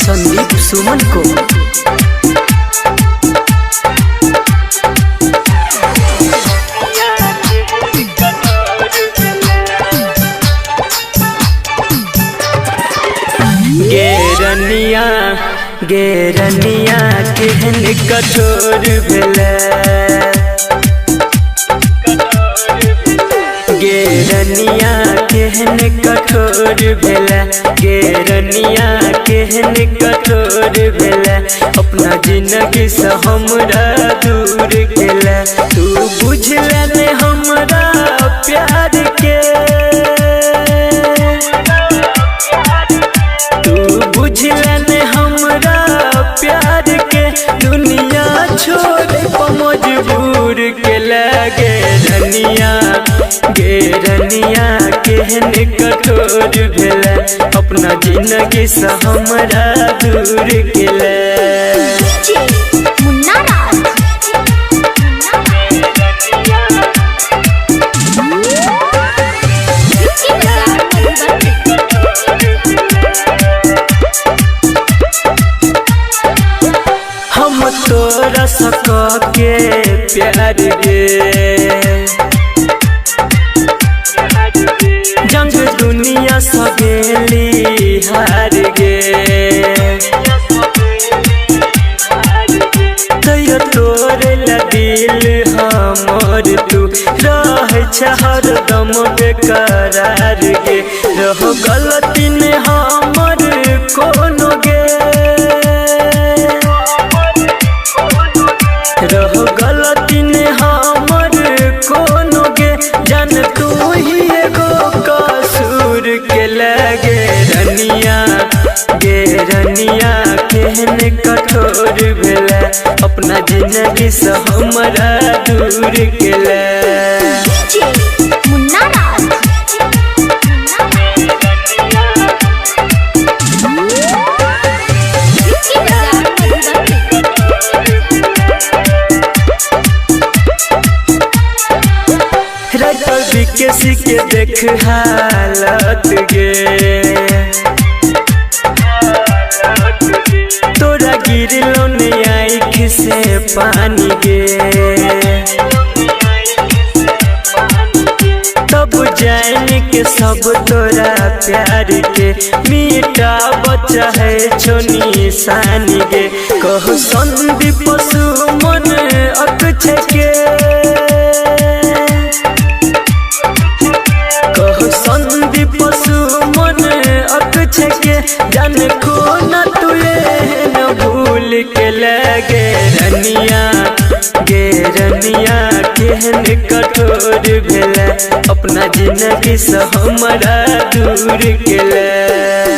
संदीप सुमन को। गेरनिया गेरनिया केहन कठोर भेलै, गेरनिया केहन कठोर भेलै, गेरनिया केहन कठोर भेलै, अपना जिंदगी से हमरा दूर गेलै। तू बुझले ने हमरा प्यार के, तू बुझले ने हमरा प्यार के, दुनिया छोड़ मजबूर के लगे। रनिया गेरनिया केहन कठोर भेलै, अपना जिंदगी से हमरा दूर गेलै। मुन्ना राज हम तोरा सक के प्यार गे, जंग दुनिया सगेली हार गे, तैयो तोरे ला दिल हमर तू रह हरदम बेकरार गे। रह गलती ने हमर कोनो गे, रह गलती ने हमर कोनो गे, जान तू ही एगो कसूर के लगे। रनिया गेरनिया केहन कठोर भेलै, अपना जिंदगी से हमरा दूर गेलै। मुन्ना राज विकेसी के देख हालत गे, तोरा गिरलो ने आँख से पानी गे, तब जान के सब तोरा प्यार के मीठा बच्चा है छोनी सानी गे। कहो संदीप सुमन अकछ के, संदीप सुमन अकछ के, जान को न तू न भूल के लगे। रनिया गेरनिया केहन कठोर भेलै, अपना जिंदगी से हमरा दूर गेलै।